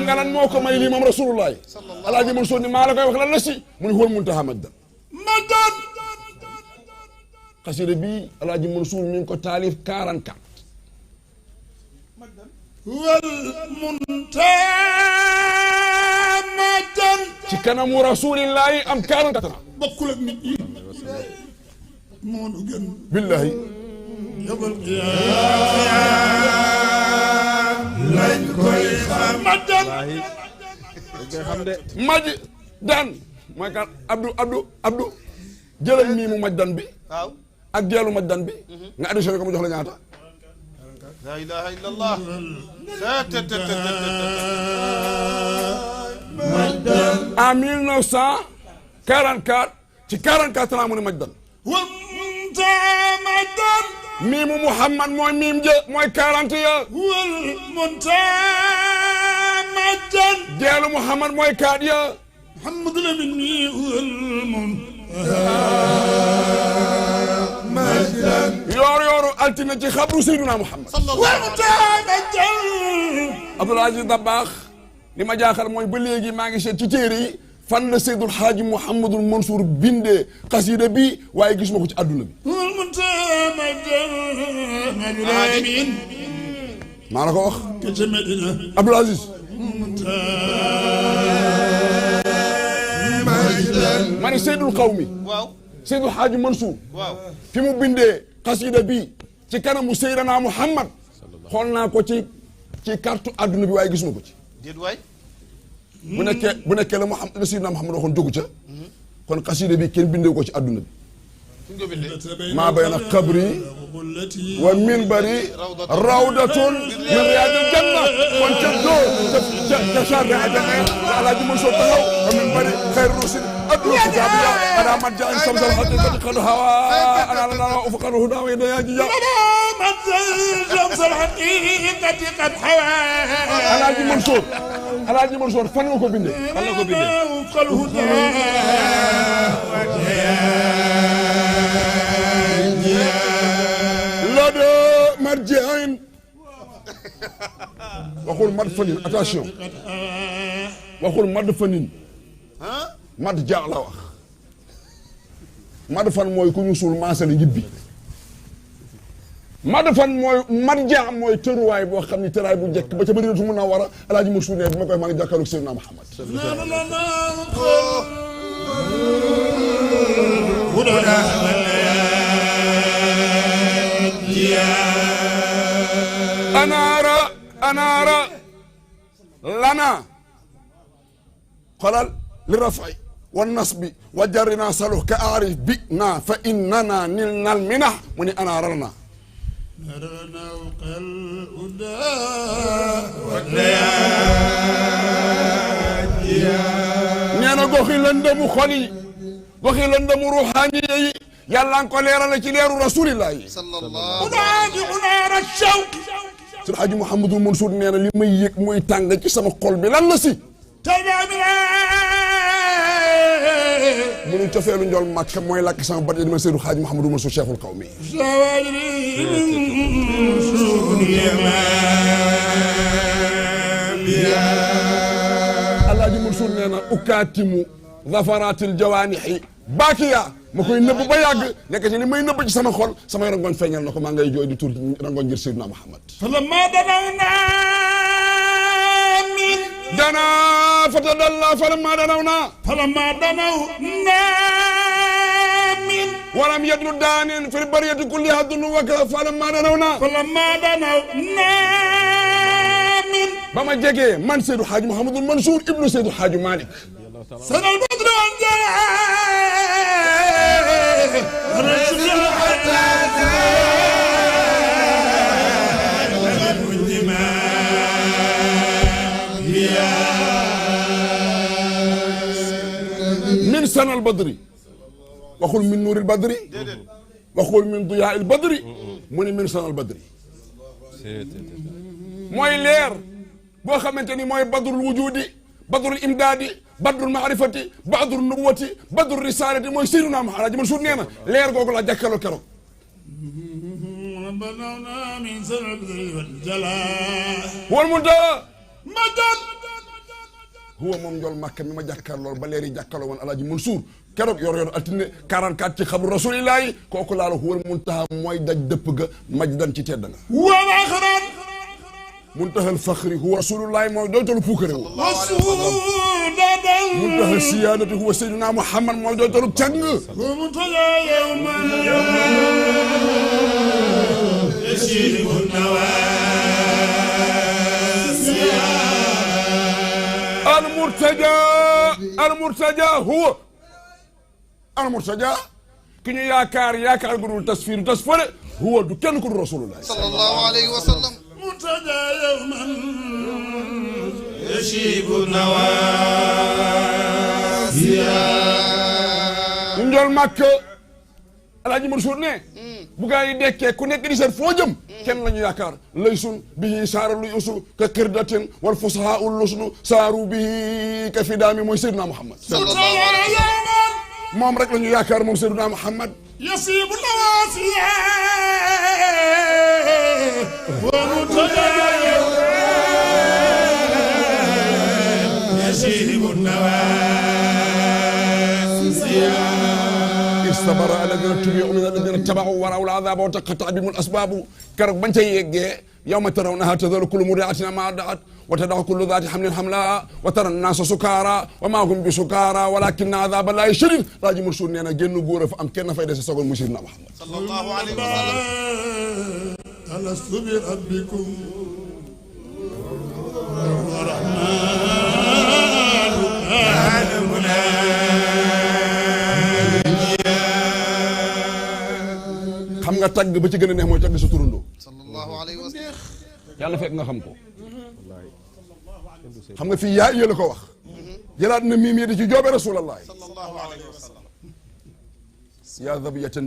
nga lan moo ko may lii moom rasulullah alaaji Mansour ni maa la koy wax lan la si mu ni huwal muntaha majdan xasida bii alaaji Mansour mi ngi ko taalif 44 huwal muntaha majdan ci kanamu rasulillahi am 44 ans bokkul ak nit ñi moo nu gën billahi yawmal qiyaam lañ koy xam majdan maj dan mooy kan Abdou jëlal mii mu majdan bi waaw ak geelu majdan bi nga additionné ko mu jox la ñaata la ilaha illallah en 1944 ci 44 ans mu ne majdan huwal muntaha majdan miimu Muhammad mooy miim jë mooy 40 ya huwal muntaha majdan geelu Muhammad mooy 4 ya Muhammadu Lamin mi huwal muntaha majdan yoor yooru altine ci xabru Seydina Muhammad huwal muntaha majdan Abdoul Aziz Dabakh li ma jaaxal mooy ba léegi maa ngi seet ci téere yi fan la Seydul Xaaji Mouhamadul Mansour bindee xasida bi waaye gis ma ko ci àdduna bi huwal muntaha majdan Lamin maa la ko wax ke ca Medina Abdoul Aziz ma ne Seydul Xawmi waaw Seydul Xaaji Mansour waaw fi mu bindee xasida bi ci kanamu Seydina Muhammad xool naa ko ci carte àdduna bi waaye gisuma ko ci déet waay bu nekkee la Seydina Muhammad waxoon jógu ca kon xasida bi kenn bindee ko ci àdduna bi fu ñu ko bindee maa bayna qabri wa minbari rawdatun min riyaadil janna kon ca doo ca charre ajana alaaji Mansour taxaw wa minbari xayr rusul addu kitaabiya ana man jaa in samsal haqiqati qad hawa ana la nara ufqal huda wa ya jiya man samsal haqiqati qad hawa alaaji Mansour fan nga ko bindee fan la ko bindee ufqal huda lado marji'in waxul madfanin attention waxul madfanin madja la wax madfan mooy ku ñu suul maasale ñibbi madfan mooy madja mooy tëruwaay boo xam ni tëraay bu njëkk ba ca Madinatu Munawwara alaaji Mansour ne bi ma koy maa ngi jàkkaarloog Seydina Muhammad anaara lana xolal li rafay wa nasbi wa jarrina saluh ka aarif bi na fa innana nil nal minah mu ni anaara lana nee na goxi lëndëmu xol yi goxi lëndëmu ruuxaani yi yàlla nga ko leerale ci leeru rasulillah yi Seydi Hadji Mouhamadul Mansour nee na li may yëg muy tàng ci sama xol bi lan la si mu nu cofeelu njool Makka mooy làkk sama bat yi dama Seydi Hadji Mouhamadul Mansour cheikhul qawmi Alaaji Mansour nee na ukaatimu zafaratil jawaanixi baakiya ma koy nëbb ba yàgg nekk ci li may nëbb ci sama xol samay rangoon feeñal na ko maa ngay jooy di tuur rangoon ngir Seydina Muhammad falamma danawna min dana fatadalla falamma danawna min walam yadlu daanin fil bariyati kulliha dunu waka falamma danawna min ba ma jegee man Seydou Hadji Mouhamadul Mansour ibnu Seydou Hadji Malick sanal badru min sanal badri waxul min nuuril badri waxul min diyaa'il badri mu ne min sanal badri mooy leer boo xamante ni mooy badrul wujudi badrul imdaadi badrul maarifati badrul nubuwati badrul risalati mooy Seydina Muhammad Alaaji Mansour nee na leer googu la jàkkaarloo keroog wal muntaha huwa moom njool Makka mi ma jàkkaar lool ba leeri jàkkaarloo woon Alaaji Mansour keroog yor altine 44 ci xabru rasulillahi kooku laala huwal muntaha mooy daj dëpp ga majdan ci tedd nga muntahal faxri huwa rasulullahi mooy doytalu puukare wu muntahal siyaadati huwa sayyiduna Muhammad mooy doytalu càng المرتجى هو المرتجى كي ياكار غدول تصفير هو دو كن كن رسول الله صلى الله عليه وسلم مرتجى يوما يشيب النواسيا نجول مكة Alaaji Mansour ne bu gaa yi dekkee ku nekk di seet foo jëm kenn lañu yaakaar laysun bihi saara luy usu ka kirdatin wal fusaha ul lusnu saaru bihi ka fidaami mooy Seydina Muhammad sallallahu alayhi wa sallam moom rek lañu yaakaar moom Seydina Muhammad yasibu nawasiya wa mutaja yasibu nawasiya استبرأ الذين اتبعوا من الذين اتبعوا ورأوا العذاب وتقطع بهم الأسباب كرك بنتي يجي يوم ترونها تذل كل مرضعة ما أرضعت وتضع كل ذات حمل حملها وترى الناس سكارى وما هم بسكارى ولكن عذاب الله شديد راجي مرسول نينا جن غور فام كن فايده سغول مسيرنا محمد صلى الله عليه وسلم ألست بربكم xam nga tagg ba ci gën a neex mooy tagg sa turandoo sallallahu alayhi wa sallam yàlla fekk nga xam ko xam nga fii yaa yéla ko wax jëlaat na miim yi di ci joobe rasulallah sallallahu alayhi wa sallam yaa zabiyatan